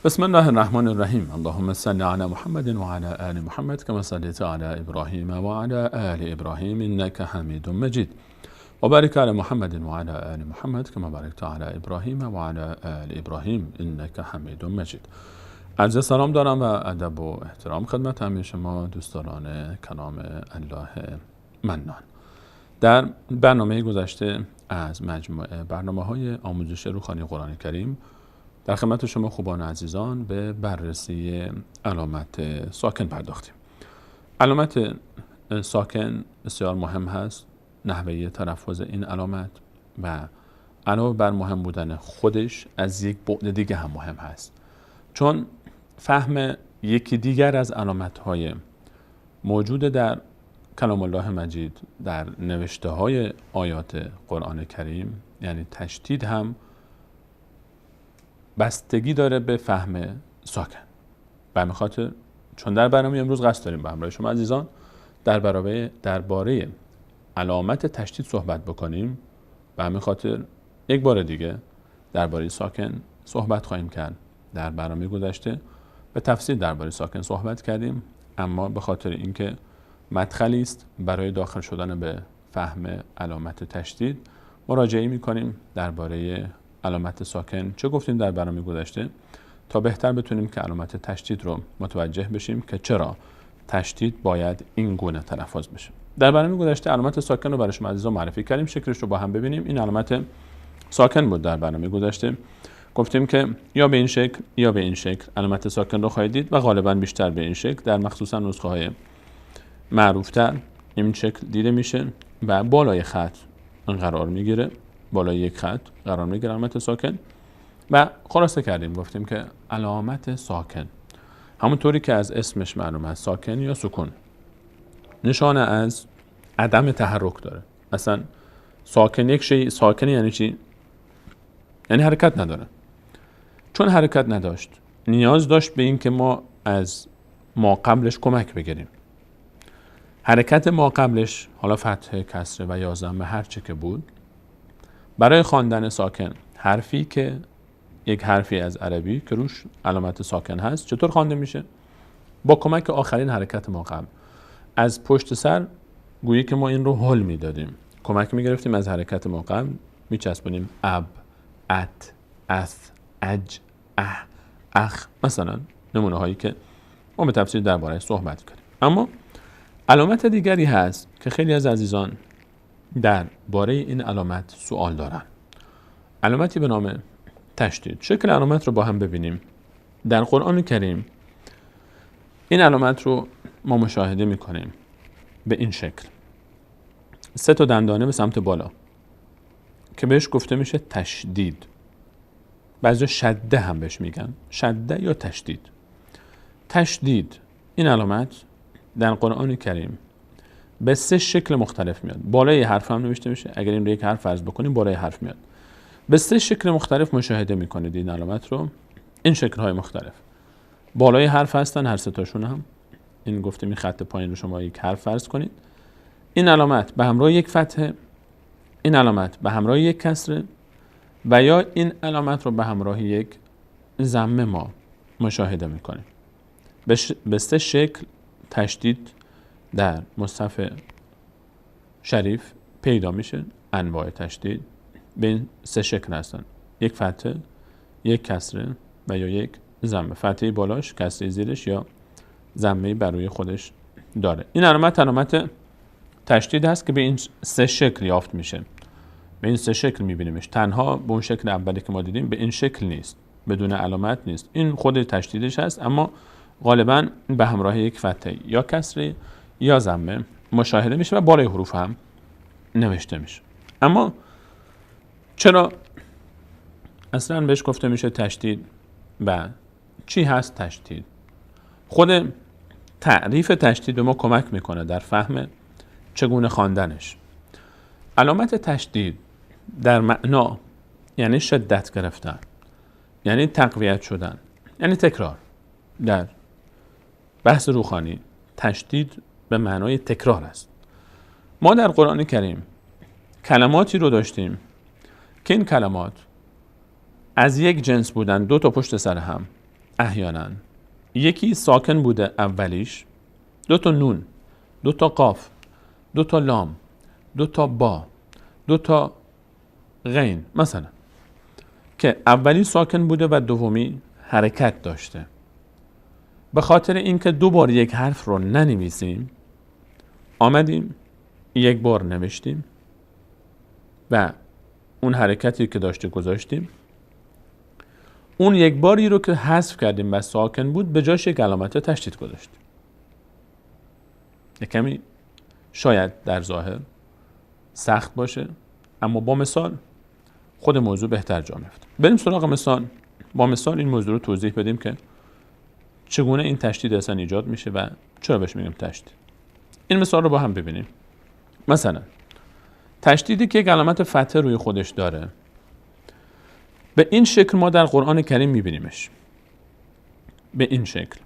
بسم الله الرحمن الرحیم. اللهم صل علی محمد و علی آل محمد کما صلیت علی ابراهیم و علی آل ابراهیم انک حمید مجید و بارک علی محمد و علی آل محمد کما بارکت علی ابراهیم و علی آل ابراهیم انک حمید مجید. عرض سلام دارم و ادب و احترام خدمت همه شما دوستداران کلام الله منان. در برنامه گذشته از مجموعه برنامه‌های آموزش روخوانی قرآن کریم در خدمت شما خوبان عزیزان به بررسی علامت ساکن پرداختیم. علامت ساکن بسیار مهم هست، نحوه تلفظ این علامت و علاوه بر مهم بودن خودش از یک بعد دیگه هم مهم هست، چون فهم یکی دیگر از علامت‌های موجود در کلام الله مجید در نوشته‌های آیات قرآن کریم یعنی تشدید هم بستگی داره به فهم ساکن. به همین خاطر چون در برنامه امروز قصد داریم به همراه شما عزیزان درباره علامت تشدید صحبت بکنیم، به همین خاطر یک بار دیگه درباره ساکن صحبت خواهیم کرد. در برنامه گذشته به تفصیل درباره ساکن صحبت کردیم، اما به خاطر اینکه مدخلی است برای داخل شدن به فهم علامت تشدید مراجعه می‌کنیم درباره علامت ساکن چه گفتیم در برنامه گذشته تا بهتر بتونیم که علامت تشدید رو متوجه بشیم که چرا تشدید باید این گونه تلفظ بشه. در برنامه گذشته علامت ساکن رو برای شما عزیزان معرفی کردیم، شکلش رو با هم ببینیم. این علامت ساکن بود در برنامه گذشته. گفتیم که یا به این شکل یا به این شکل علامت ساکن رو خواهید دید و غالبا بیشتر به این شکل در مخصوصا نسخه های معروفتر این شکل دیده میشه و بالای خط قرار میگیره، بالای یک خط قرار میگیره علامت ساکن. و خلاصه کردیم گفتیم که علامت ساکن همونطوری که از اسمش معلوم است ساکن یا سکون نشانه از عدم تحرک داره. اصلا ساکن یک شی، ساکن یعنی چی؟ یعنی حرکت نداره. چون حرکت نداشت نیاز داشت به این که ما از ما قبلش کمک بگیریم. حرکت ما قبلش حالا فتحه، کسره و یا ضمه هر چه که بود، برای خواندن ساکن حرفی که یک حرفی از عربی که روش علامت ساکن هست چطور خوانده میشه؟ با کمک آخرین حرکت ما قبل. از پشت سر گویی که ما این رو هل میدادیم، کمک میگرفتیم از حرکت ما قبل، میچسبونیم اب، ات، اث، اج، اه، اخ، مثلا نمونه هایی که ما به تفصیل درباره صحبت کردیم. اما علامت دیگری هست که خیلی از عزیزان در باره این علامت سوال دارن، علامتی به نام تشدید. شکل علامت رو با هم ببینیم. در قرآن کریم این علامت رو ما مشاهده میکنیم به این شکل، سه تا دندانه به سمت بالا که بهش گفته میشه تشدید، بعضی شده هم بهش میگن، شده یا تشدید. تشدید این علامت در قرآن کریم به سه شکل مختلف میاد. بالای حرف هم نوشته میشه، اگر این رو یک حرف فرض بکنیم بالای حرف میاد. به سه شکل مختلف مشاهده میکنید این علامت رو، این شکل‌های مختلف بالای حرف هستن هر سه تاشون هم. این گفتیم این خط پایین رو شما یک حرف فرض کنید، این علامت به همراه یک فتحه، این علامت به همراه یک کسره و یا این علامت رو به همراه یک ضمه ما مشاهده میکنیم. به سه شکل تشدید در مصحف شریف پیدا میشه. انواع تشدید به این سه شکل هستن، یک فتحه، یک کسره و یا یک ضمه. فتحه بالاش، کسره زیرش یا ضمه بر روی خودش داره. این علامت علامت تشدید هست که به این سه شکل یافت میشه، به این سه شکل میبینیمش. تنها به اون شکل اولی که ما دیدیم به این شکل نیست، بدون علامت نیست، این خود تشدیدش هست، اما غالبا به همراه یک فتحه یا کسره یا ضمه مشاهده میشه و بالای حروف هم نوشته میشه. اما چرا اصلا بهش گفته میشه تشدید و چی هست تشدید؟ خود تعریف تشدید به ما کمک میکنه در فهم چگونه خواندنش. علامت تشدید در معنا یعنی شدت گرفتن، یعنی تقویت شدن، یعنی تکرار. در بحث روخانی تشدید به معنای تکرار است. ما در قرآن کریم کلماتی رو داشتیم که این کلمات از یک جنس بودن، دو تا پشت سر هم، احیانا یکی ساکن بوده اولیش، 2 تا نون، 2 تا قاف، 2 تا لام، 2 تا با، 2 تا غین مثلا، که اولی ساکن بوده و دومی حرکت داشته. به خاطر اینکه دو بار یک حرف رو ننویسیم، آمدیم یک بار نوشتیم و اون حرکتی که داشته گذاشتیم، اون یک باری رو که حذف کردیم و ساکن بود به جاش یک علامت تشدید گذاشتیم. یک کمی شاید در ظاهر سخت باشه، اما با مثال خود موضوع بهتر جا میفته. بریم سراغ مثال، با مثال این موضوع رو توضیح بدیم که چگونه این تشدید اصلا ایجاد میشه و چرا بهش میگیم تشدید. این مثال رو با هم ببینیم. مثلا تشدیدی که یک علامت فتحه روی خودش داره، به این شکل ما در قرآن کریم میبینیمش. به این شکل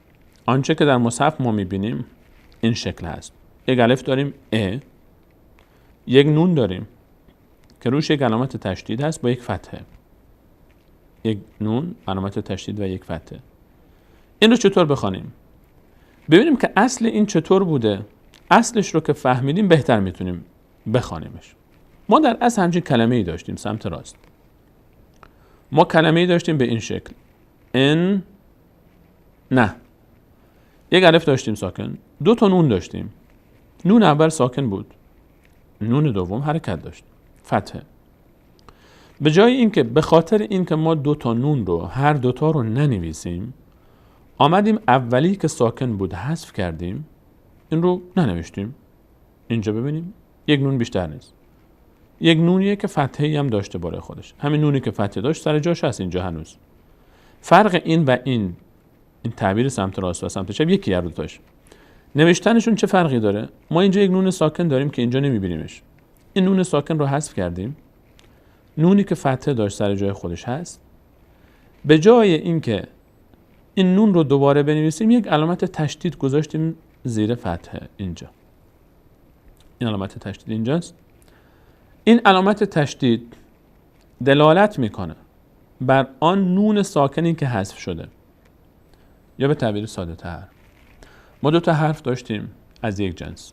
آنچه که در مصحف ما میبینیم این شکل هست. یک الف داریم ا، یک نون داریم که روش یک علامت تشدید هست با یک فتحه، یک نون علامت تشدید و یک فتحه. این رو چطور بخوانیم؟ ببینیم که اصل این چطور بوده. اصلش رو که فهمیدیم بهتر میتونیم بخوانیمش. ما در اصل همچین کلمه ای داشتیم سمت راست. ما کلمه ای داشتیم به این شکل، ان نه، یک الف داشتیم ساکن، 2 تا نون داشتیم. نون اول ساکن بود، نون دوم حرکت داشت، فتحه. به جای اینکه به خاطر اینکه ما 2 تا نون رو هر 2 تا رو ننویسیم، آمدیم اولی که ساکن بود حذف کردیم، این رو ننوشتیم. اینجا ببینیم یک نون بیشتر نیست، یک نونیه که فتحه‌ای هم داشته بالای خودش. همین نونی که فتحه داشت سر جاش هست اینجا هنوز. فرق این و این تعبیر سمت راست و سمت چپ یکی هر دو تاش. نوشتنشون چه فرقی داره؟ ما اینجا یک نون ساکن داریم که اینجا نمیبینیمش. این نون ساکن رو حذف کردیم، نونی که فتحه داشت سر جای خودش هست. به جای اینکه این نون رو دوباره بنویسیم، یک علامت تشدید گذاشتیم زیر فتحه اینجا. این علامت تشدید اینجاست. این علامت تشدید دلالت میکنه بر آن نون ساکنی که حذف شده. یا به تعبیر ساده تر، ما 2 تا حرف داشتیم از یک جنس،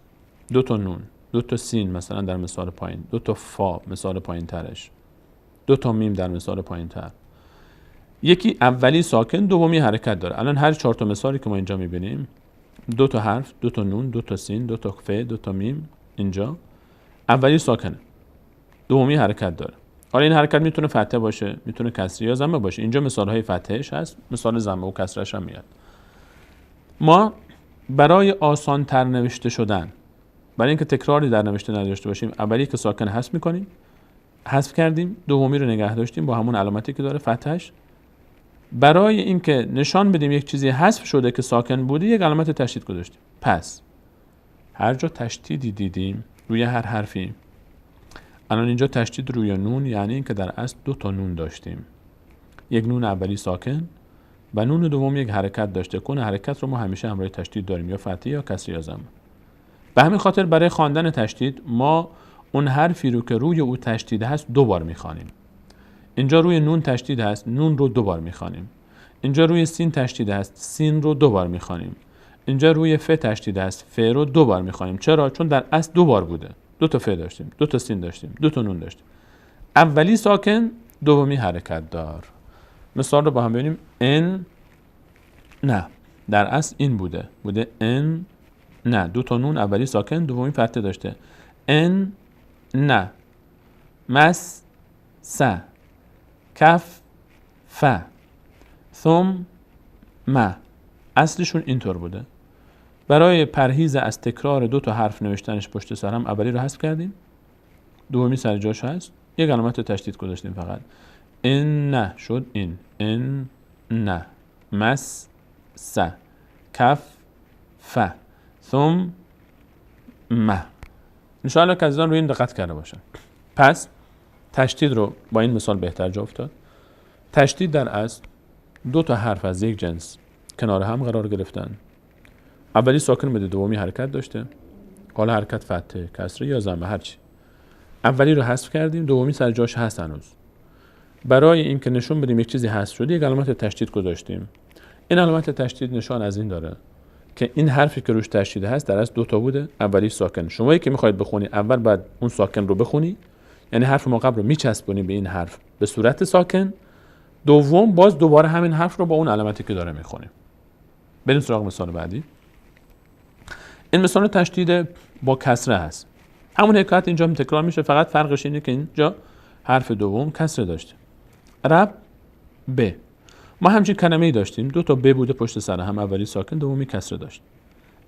2 تا نون، 2 تا سین مثلا در مثال پایین، 2 تا فا مثال پایین ترش، 2 تا میم در مثال پایین تر. یکی اولی ساکن، دومی حرکت داره. الان هر 4 تا مثالی که ما اینجا میبینیم، 2 تا حرف، 2 تا نون، 2 تا سین، 2 تا ف، 2 تا میم، اینجا اولی ساکنه، دومی حرکت داره. حالا این حرکت میتونه فتحه باشه، میتونه کسری یا ضمه باشه. اینجا مثال‌های فتحهش هست، مثال ضمه و کسرش هم میاد. ما برای آسان تر نوشته شدن، برای اینکه تکراری در نوشته نداشته باشیم، اولی که ساکن حذف میکنیم، حذف کردیم، دومی رو نگه داشتیم با همون علامتی که داره فتحش. برای اینکه نشان بدیم یک چیزی حذف شده که ساکن بوده، یک علامت تشدید گذاشتیم. پس هر جا تشدیدی دیدیم روی هر حرفی، الان اینجا تشدید روی نون، یعنی اینکه در اصل 2 تا نون داشتیم، یک نون اولی ساکن و نون دوم یک حرکت داشته. کن حرکت رو ما همیشه همراه تشدید داریم، یا فتحه یا کسری یا ضمه. به همین خاطر برای خواندن تشدید ما اون حرفی رو که روی او تشدید هست 2 بار میخوانیم. اینجا روی نون تشدید هست، نون رو 2 بار میخوانیم. اینجا روی سین تشدید هست، سین رو 2 بار میخوانیم. اینجا روی ف تشدید هست، ف رو 2 بار میخوانیم. چرا؟ چون در اصل 2 بار بوده. 2 تا ف داشتیم، 2 تا سین داشتیم، 2 تا نون داشتیم. اولی ساکن، دومی حرکت دار. مثال رو با هم ببینیم. ان نه، در اصل این بوده، بوده ان نه، 2 تا نون، اولی ساکن، دومی فتحه داشته. ان نه، مس س، کف ف، ثم ما. اصلشون اینطور بوده. برای پرهیز از تکرار 2 تا حرف نوشتنش پشت سر هم، اولی رو حذف کردیم، دومی سر جاش هست، یک علامت تشدید گذاشتیم فقط. ان نه شد این، ان نه، مس س، کف ف، ثم ما. انشاءالله که عزیزان روی این دقت کرده باشن. پس تشدید رو با این مثال بهتر جا افتاد. تشدید در اصل 2 تا حرف از یک جنس کنار هم قرار گرفتن. اولی ساکن بوده، دومی حرکت داشته. حالا حرکت فتحه، کسره یا ضمه، هرچی. اولی رو حذف کردیم، دومی سر جاش هست هنوز. برای اینکه نشون بدیم یک چیزی حذف شده، یک علامت تشدید گذاشتیم. این علامت تشدید نشان از این داره که این حرفی که روش تشدید هست در اصل دو تا بوده، اولی ساکن. شمایی که میخواید بخونی اول باید اون ساکن رو بخونی، یعنی حرف ما قبل رو میچسبونی به این حرف به صورت ساکن. دوم باز دوباره همین حرف رو با اون علامتی که داره میخونیم. بریم سراغ مثال بعدی. این مثال تشدید با کسره هست. همون حکایت اینجا هم تکرار میشه، فقط فرقش اینه که اینجا حرف دوم کسره داشته. رب ب. ما همچین کلمه‌ای داشتیم، دو تا ب بوده پشت سر هم، اولی ساکن دومی کسره داشت.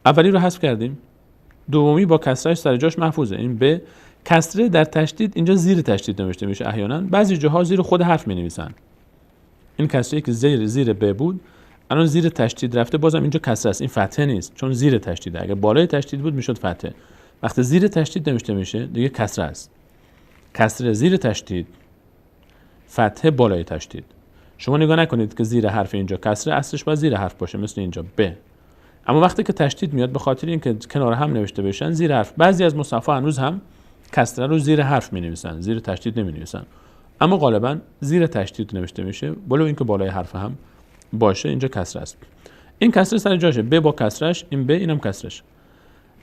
اولی رو حذف کردیم، دومی با کسرهش سر جاش محفوظه. این ب کسره در تشدید اینجا زیر تشدید نوشته میشه، احیانا بعضی جاها زیر خود حرف می‌نویسن. این کسره که زیر ب بود الان زیر تشدید رفته، بازم اینجا کسره است، این فتحه نیست چون زیر تشدیده. اگه بالای تشدید بود میشد فتحه. وقتی زیر تشدید نوشته میشه دیگه کسره است. کسره زیر تشدید، فتحه بالای تشدید. شما نگاه نکنید که زیر حرف اینجا کسره، اصلش باید زیر حرف باشه مثل اینجا ب. اما وقتی که تشدید میاد به خاطر اینکه کنار هم نوشته بشن زیر حرف، بعضی از مصحف‌ها هنوز هم کسره رو زیر حرف می‌نویسن، زیر تشدید نمی‌نویسن، اما غالبا زیر تشدید نوشته میشه، ولو اینکه بالای حرف هم باشه. اینجا کسره است. این کسره سر جاشه، ب با کسرش، این ب اینم کسرش.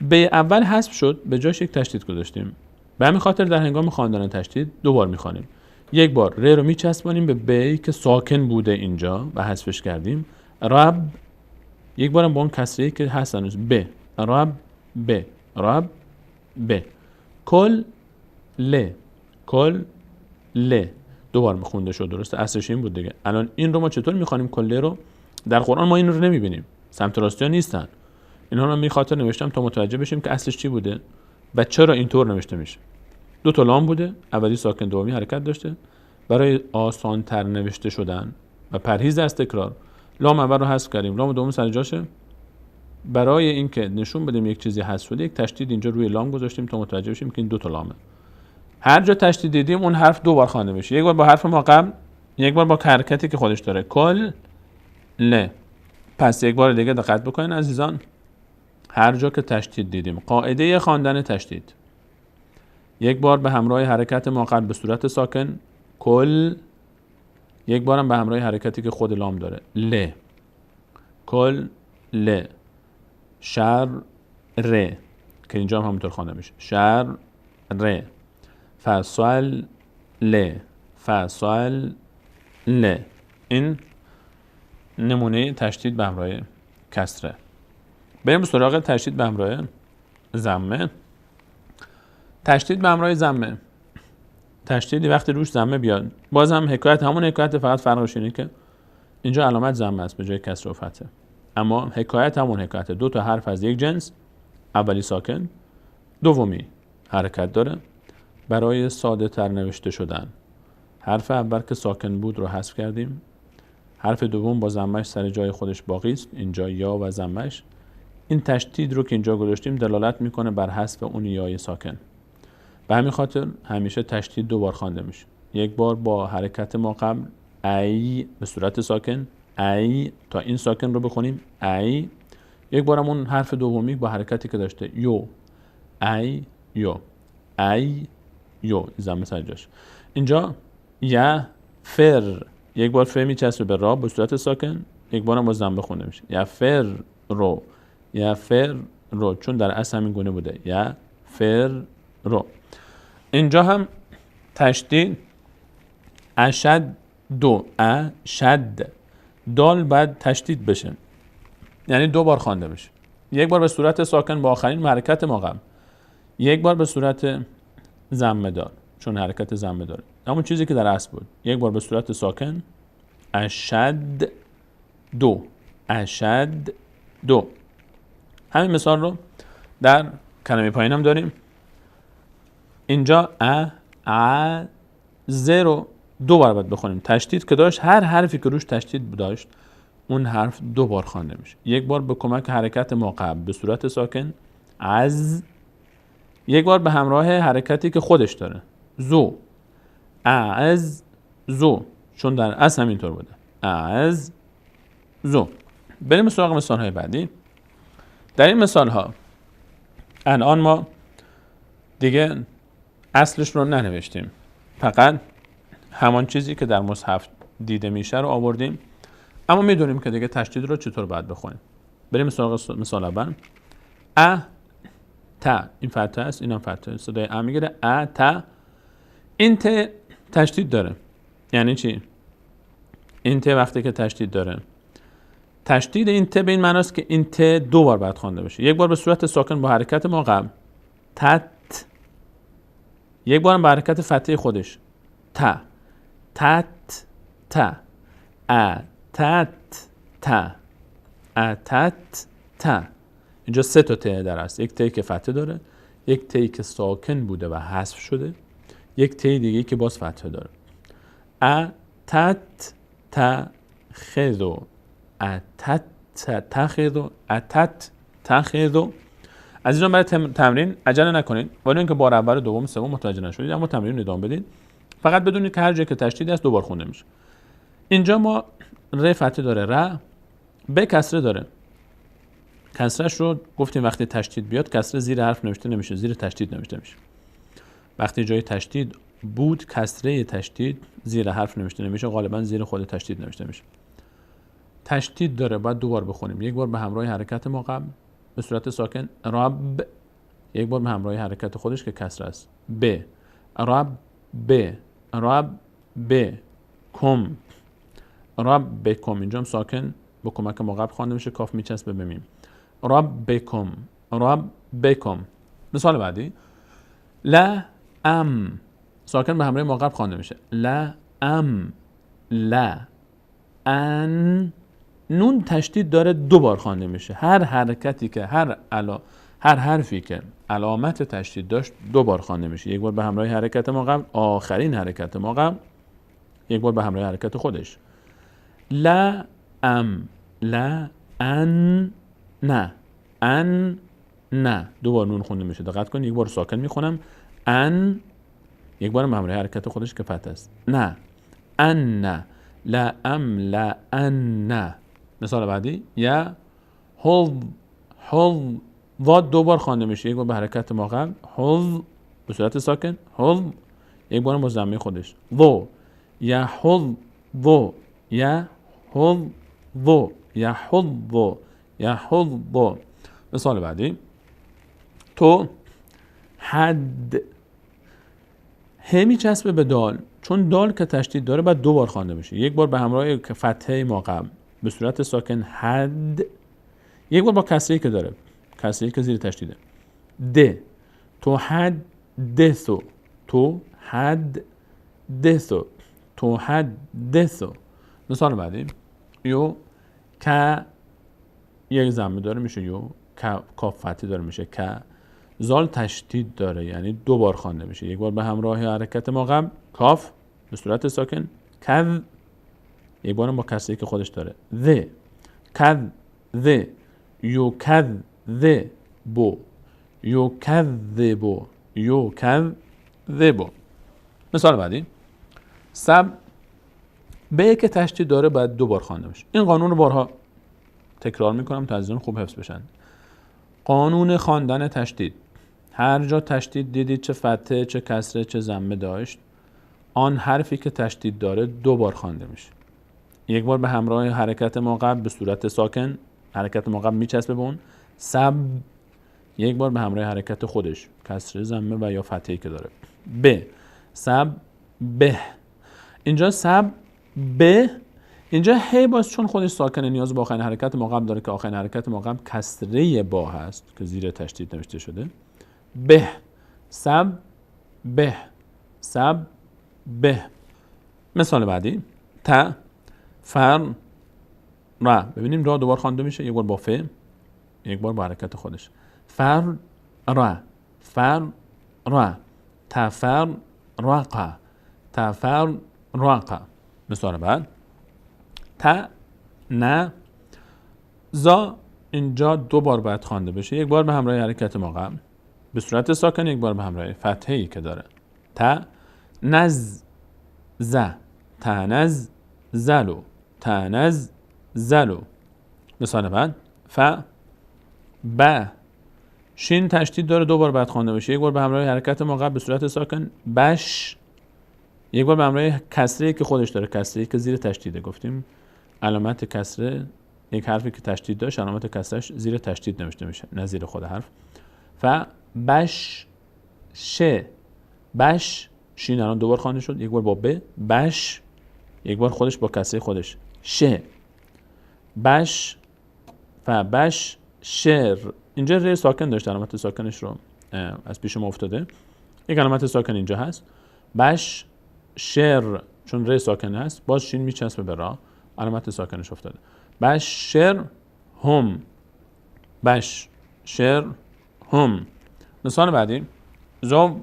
ب اول حذف شد، به جاش یک تشدید گذاشتیم. به همین خاطر در هنگام خواندن تشدید دو بار می‌خوانیم. یک بار ر رو میچسبانیم به ب که ساکن بوده اینجا و حذفش کردیم، رب. یک بارم با اون کسره که هست هنوز، ب رب ب رب ب. کل ل کل ل دو بار میخونده شد، درسته؟ اصلش این بود دیگه. الان این رو ما چطور میخوانیم؟ کل رو در قرآن ما این رو نمیبینیم، سمت راستی ها نیستن. اینها رو من خاطر نوشتم تا متوجه بشیم که اصلش چی بوده و چرا اینطور نوشته میشه. دو تا لام بوده، اولی ساکن دومی حرکت داشته. برای آسان تر نوشته شدن و پرهیز از تکرار لام اول رو حذف کردیم، لام دوم سر جاشه. برای اینکه نشون بدیم یک چیزی حذف شده، یک تشدید اینجا روی لام گذاشتیم تا متوجه بشیم که این دو تا لامه. هر جا تشدید دیدیم اون حرف دو بار خوانده میشه، یک بار با حرف ما قبل، یک بار با حرکتی که خودش داره، کل ل. پس یک بار دیگه دقت بکنین عزیزان، هر جا که تشدید دیدیم، قاعده خواندن تشدید، یک بار به همراه حرکت ما قبل به صورت ساکن کل، یک بارم به همراه حرکتی که خود لام داره ل، کل ل. شر ر که اینجا هم همونطور خوانده میشه، شر ر. فصل ل فصل ل. این نمونه تشدید به همراه کسره. بریم به سراغ تشدید به همراه ضمه. تشدید به همراه ضمه، تشدیدی وقتی روش ضمه بیاد، باز هم حکایت همون حکایت، فقط فرقش اینه که اینجا علامت ضمه است به جای کسره و فتحه، اما حکایت همون حکایت، دو تا حرف از یک جنس، اولی ساکن دومی حرکت داره. برای ساده تر نوشته شدن حرف اول که ساکن بود رو حذف کردیم، حرف دوم با ضمه‌اش سر جای خودش باقی است، اینجا یا و ضمه‌اش. این تشدید رو که اینجا گذاشتیم دلالت میکنه بر حذف اون یای ساکن. به همین خاطر همیشه تشدید دو بار خوانده میشه، یک بار با حرکت ما قبل ای به صورت ساکن ای تا این ساکن رو بخونیم ای، یک بارم اون حرف دومی با حرکتی که داشته یو ای یو ای یو ضمه سر جاش. اینجا یا فر، یک بار ف میچسبه به را به صورت ساکن، یک بارم با ضمه خونده میشه یا فر رو یا فر رو، چون در اصل همین گونه بوده یا فر رو. اینجا هم تشدید اشد دو اشد دال بعد تشدید بشه، یعنی دو بار خوانده بشه، یک بار به صورت ساکن با آخرین حرکت ما قبل، یک بار به صورت ضمه دار چون حرکت ضمه داره، همون چیزی که در اصل بود، یک بار به صورت ساکن اشد دو اشد دو. همین مثال رو در کلمه پایین هم داریم. اینجا ا ا ز رو دو بار باید بخونیم، تشدید که داشت، هر حرفی که روش تشدید داشت اون حرف دو بار خوانده میشه، یک بار به کمک حرکت ما قبل به صورت ساکن از، یک بار به همراه حرکتی که خودش داره زو از زو، چون در اصل همینطور بوده از زو. بریم سراغ مثال های بعدی. در این مثال ها الان ما دیگه اصلش رو ننوشتیم، فقط همان چیزی که در مصحف دیده میشه رو آوردیم. اما میدونیم که دیگه تشدید رو چطور باید بخونیم. بریم سراغ مثال اول. ا ت، این فتحه است، اینم فتحه، صدای ا میگیره. ا ت، این ت تشدید داره. یعنی چی؟ این ت وقتی که تشدید داره، تشدید این ت به این معناست که این ت دو بار باید خوانده بشه. یک بار به صورت ساکن با حرکت ما قبل تت، یک بار با حرکت فتحه خودش ت، تت ت، ا تت ت، ا تت ت. اینجا سه تا ت در است. یک ت که فتحه داره، یک ت که ساکن بوده و حذف شده، یک ت دیگه که باز فتحه داره. ا تت ت خذو، ا تت تخذو، ا تت تخذو. عزیزان برای تمرین عجله نکنید، ولی اینکه بار اول، دوم، سوم متوجه نشدید اما تمرین ادامه بدید. فقط بدونید که هر جایی که تشدید است دو بار خونده میشه. اینجا ما ر فتحه داره، ر ب کسره داره. کسرش رو گفتیم وقتی تشدید بیاد کسره زیر حرف نوشته نمیشه، زیر تشدید نوشته میشه. وقتی جای تشدید بود کسره تشدید زیر حرف نوشته نمیشه، غالبا زیر خود تشدید نوشته میشه. تشدید داره، باید دو بار بخونیم. یک بار به همراه حرکت ما قبل به صورت ساکن رب، یک بار به همراه حرکت خودش که کسره است ب، رب ب، رب ب کم، رب بکم. اینجا هم ساکن با کمک ما قبل خوانده میشه، کاف میچسبه به میم. رب بکم، رب بکم. مثال بعدی لا ام، ساکن به همراه ما قبل خوانده میشه. لا ام، لا ان، نون تشدید داره، دو بار خوانده میشه. هر حرکتی که هر حرفی که علامت تشدید داشت دو بار خوانده میشه. یک بار به همراه حرکت ما قبل، آخرین حرکت ما قبل، یک بار به همراه حرکت خودش. لا ام، لا ان، نه، ان، نه، دو بار نون خونده میشه. دقت کنید، یک بار ساکن میخونم ان، یک بار به همراه حرکت خودش که فتح است. نه، ان، نه، لا ام، لا ان، نه. مثال بعدی یا حض، حض، ضاد دو بار خوانده میشه. یک بار به حرکت ما قبل حض به صورت ساکن حض، یک بار با ضمه خودش ضو، یا حض ضو، یا حض ضو، یا حض ضو، یا حض ضو. مثال بعدی تو حد، ه میچسبه به دال، چون دال که تشدید داره باید دو بار خوانده میشه. یک بار به همراه فتحه ما قبل به صورت ساکن حد، یک بار با کسری که داره، کسری که زیر تشدیده د، تو حد دثو، تو حد دثو، تو حد دثو. مثال بعدی یو ک، یک ضمه داره میشه یو، کاف فتحه داره میشه ک، زال تشدید داره یعنی دو بار خوانده میشه. یک بار به همراه حرکت ما قبل کاف به صورت ساکن کذ، یک بار با کسری که خودش داره ذ، کذ ذ، یو کذ ذ بو، یو کذ بو، یو کذ ذ بو. مثال بعدی سب، ب که تشدید داره باید دو بار خوانده بشه. این قانون رو بارها تکرار میکنم تا از این خوب حفظ بشن. قانون خواندن تشدید، هر جا تشدید دیدید چه فتحه چه کسره چه ضمه داشت، آن حرفی که تشدید داره دو بار خوانده میشه. یک بار به همراه حرکت ما قبل به صورت ساکن، حرکت ما قبل میچسبه به اون سب، یک بار به همراه حرکت خودش کسره ضمه و یا فتحه‌ای که داره ب، سب به. اینجا سب به، اینجا هی باز چون خودش ساکنه نیاز به آخرین حرکت ما قبل داره که آخرین حرکت ما قبل کسره با هست که زیر تشدید نوشته شده. به، سب به، سب به. مثال بعدی ت، فر، را. ببینیم را دوبار خوانده میشه، یک بار با ف، یک بار با حرکت خودش. فر را، فر را، تفر رق، تفر رق. مثال بعد ت، نه، زا. اینجا دو بار باید خوانده بشه، یک بار به همراه حرکت ما قبل به صورت ساکن، یک بار به همراه فتحه‌ای که داره. ت، نز، ز، تنز زلو، تنز زلو. مثال بعد ف، ب، شین تشدید داره، دو بار باید خوانده بشه، یک بار به همراه حرکت ما قبل به صورت ساکن بش، یک بار به همراه کسری که خودش داره، کسری که زیر تشدیده. گفتیم علامت کسره، یک حرفی که تشدید داشت علامت کسرش زیر تشدید نوشته میشه، نه زیر خود حرف. ف بش ش، بش شین الان دوبار خوانده شد، یک بار با ب بش، یک بار خودش با کسره خودش ش، بش ف بش شر. اینجا ر ساکن داشت، علامت ساکنش رو از پیش ما افتاده، یک علامت ساکن اینجا هست. بش شر، چون ر ساکن هست باز شین میچسبه به را، علامت ساکنش افتاده. بشر هم، بش شر هم. مثال بعدی زو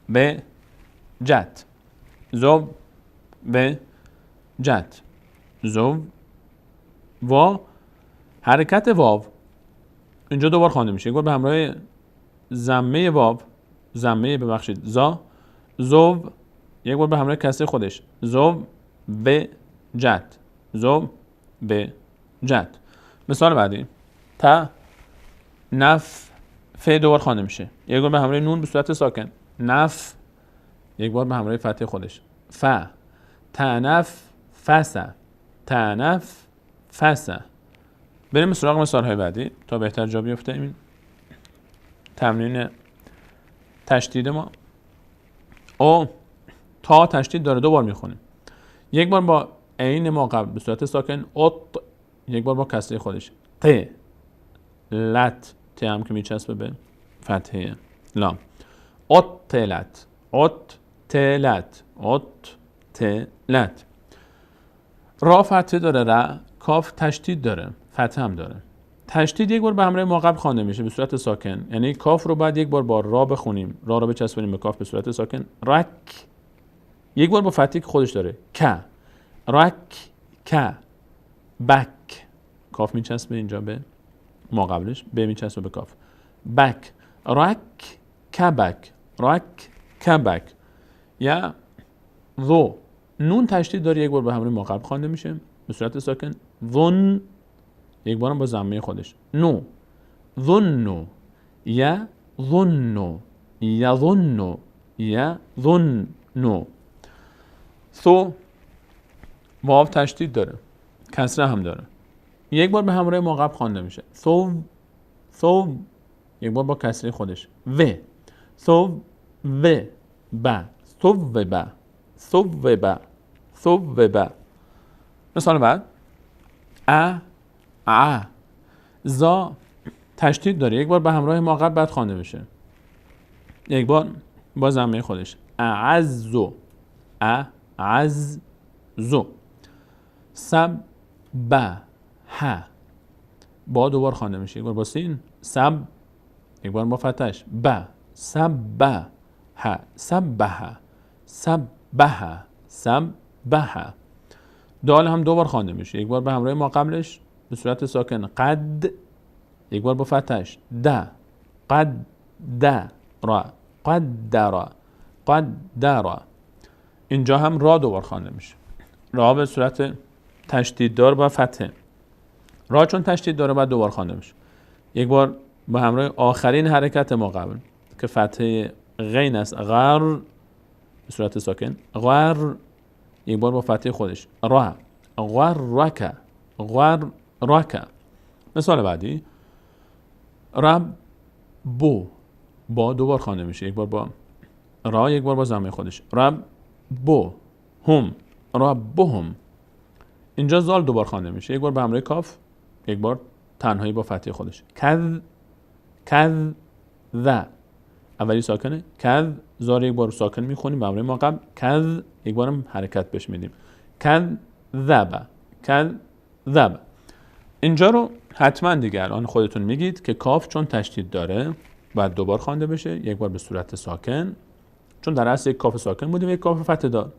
به جت، زو به جت، زو وا، حرکت واو اینجا دوبار خوانده میشه، یک بار به همراه ضمه واو، ضمه ببخشید زا، زو، یک بار به همراه کسره خودش زو به جت، زو به جت. مثال بعدی ت نف ف دوبار خوانده میشه، یک بار به همراه نون به صورت ساکن نف، یک بار به همراه فتحه خودش ف، تنف فس، تنف فس. بریم سراغ مثال های بعدی تا بهتر جا بیفته این تمرین تشدید ما. او تا تشدید داره، دوبار میخونیم، یک بار با عین ما قبل به صورت ساکن ات، یک بار با کسره خودش ت لت، ت هم که میچسبه به فتحه لام، ات لت، ات تلت، ات تلت. را فتحه داره، را کاف تشدید داره، فتحه هم داره. تشدید یک بار به همراه ما قبل خوانده میشه به صورت ساکن، یعنی کاف رو بعد یک بار با را بخونیم، را رو بچسبونیم به کاف به صورت ساکن رک، یک بار با فتحه که خودش داره ک، رک ک بک، کاف میچسبه اینجا به ما قبلش، ب میچسبه به کاف، بک، رک کبک، رک کبک. یا ذو، نون تشدید داره، یک بار به همراه ما قبل خوانده میشه به صورت ساکن ظن، یک بارم با ضمه خودش نو، ظنو، یا ظنو، یظنو، یظنو. ثو واو تشدید داره، کسره هم داره، یک بار به همراه ما قبل خوانده میشه ثو، ثو، یک بار با کسره خودش و، ثو و ب، ثو و ب، ثو و ب، ثو و ب. مثال بعد ا ع، زا تشدید داره، یک بار به همراه ما قبل بعد خوانده میشه، یک بار با ضمه خودش اعز، اعز. سب ب ه، با دوبار خوانده میشه، یک بار با سین سب، یک بار با فتحش ب، سب ه، سبح، سبح، سبح. دال هم دوبار خوانده میشه، یک بار به همراه ما قبلش به صورت ساکن قد، یک بار با فتحش د، قد د را، قدر، قدر. اینجا هم را دوبار خوانده میشه، را به صورت تشدید دار با فتحه، را چون تشدید داره باید دوبار خوانده میشه، یک بار به همراه آخرین حرکت ما قبل که فتحه غین است غر به صورت ساکن غر، یک بار با فتحه خودش را، غرک، غرک. مثال بعدی رب بو، با دوبار خوانده میشه، یک بار با را، یک بار با ضمه خودش رب بو هم، ربهم. اینجا زال دوبار خوانده میشه، یک بار به همراه کاف، یک بار تنهایی با فتحه خودش کذ، کذ ذ، اولی ساکنه کذ، زار یک بار ساکن میخونیم به همراه ما قبل کذ، یک بارم حرکت بهش میدیم کذ ذب، کذ ذب. اینجا رو حتما دیگه الان خودتون میگید که کاف چون تشدید داره باید دوبار خوانده بشه، یک بار به صورت ساکن، چون در اصل یک کاف ساکن بودیم یک کاف فتحه دار.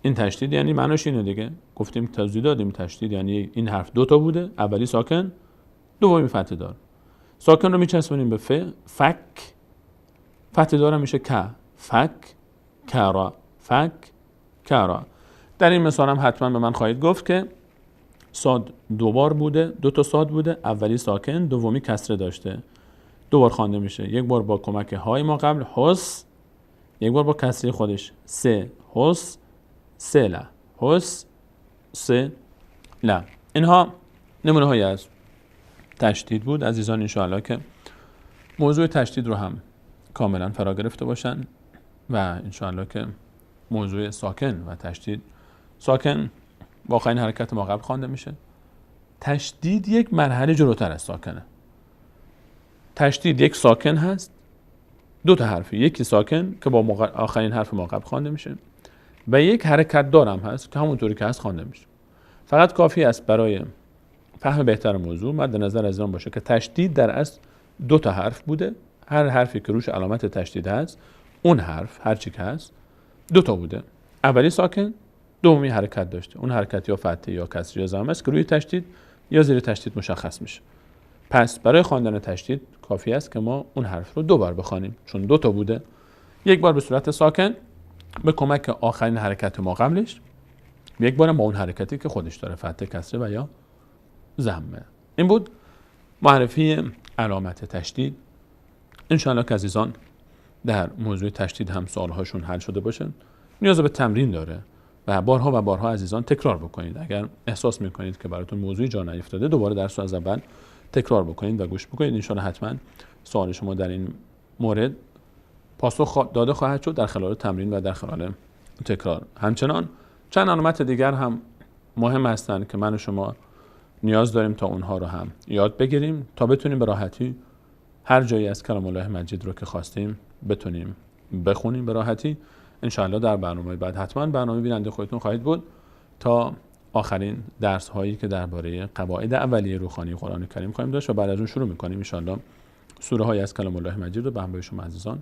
این تشدید یعنی معناش اینه دیگه، گفتیم توضیح دادیم تشدید یعنی این حرف دو تا بوده، اولی ساکن دومی فتحه دار. ساکن رو میچسبونیم به ف، فک، فتحه دار میشه ک، فک کرا، فک کرا. در این مثال هم حتما به من خواهید گفت که صاد دوبار بوده، دو تا صاد بوده، اولی ساکن دومی کسره داشته، دوبار خوانده میشه، یک بار با کمک های ما قبل حس، یک بار با کسره خودش سه، حس سله، حس سه نه. اینها نمونه هایی از تشدید بود عزیزان. انشاءالله که موضوع تشدید رو هم کاملا فرا گرفته باشن و انشاءالله که موضوع ساکن و تشدید، ساکن با آخرین حرکت ما قبل خوانده میشه، تشدید یک مرحله جلوتر از ساکنه. تشدید یک ساکن هست، دو تا حرفی، یکی ساکن که با آخرین حرف ما قبل خوانده میشه و یک حرکت دارم هست که همونطوری که هست خوانده میشه. فقط کافی است برای فهم بهتر موضوع مد نظر از آن باشه که تشدید در اصل دو تا حرف بوده، هر حرفی که روش علامت تشدید هست اون حرف هر چی که هست دو تا بوده، اولی ساکن، دومی حرکت داشته، اون حرکت یا فتحه یا کسری یا ضمه است که روی تشدید یا زیر تشدید مشخص میشه. پس برای خواندن تشدید کافی است که ما اون حرف رو دو بار بخوانیم چون دو تا بوده، یک بار به صورت ساکن به کمک آخرین حرکت ما قبلش، یک بار با اون حرکتی که خودش داره، فتحه، کسره و یا ضمه. این بود معرفی علامت تشدید. انشاءالله که عزیزان در موضوع تشدید هم سوالهاشون حل شده باشه. نیاز به تمرین داره و بارها و بارها عزیزان تکرار بکنید. اگر احساس میکنید که براتون موضوعی جا نیفتاده، دوباره درس رو از اول تکرار بکنید و گوش بکنید. انشاءالله حتما سوال شما در این مورد پاسخ داده خواهد شد در خلال تمرین و در خلال تکرار. همچنان چند علامت دیگر هم مهم هستند که من و شما نیاز داریم تا اونها رو هم یاد بگیریم تا بتونیم به راحتی هر جایی از کلام الله مجید رو که خواستیم بتونیم بخونیم به راحتی. انشاءالله در برنامه بعد حتما برنامه بیننده خودتون خواهید بود تا آخرین درس هایی که درباره قواعد اولیه روخوانی قرآن کریم خواهیم داشت و بعد از اون شروع می‌کنیم انشاءالله سوره های از کلام الله مجید رو به همراه شما عزیزان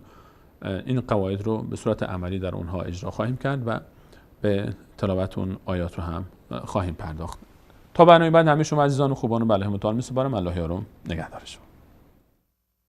این قواعد رو به صورت عملی در اونها اجرا خواهیم کرد و به تلاوت اون آیات رو هم خواهیم پرداخت. تا برنامه بعد همه شما عزیزان و خوبان و بله متعال میسپارم. الله یارم نگهدار شما.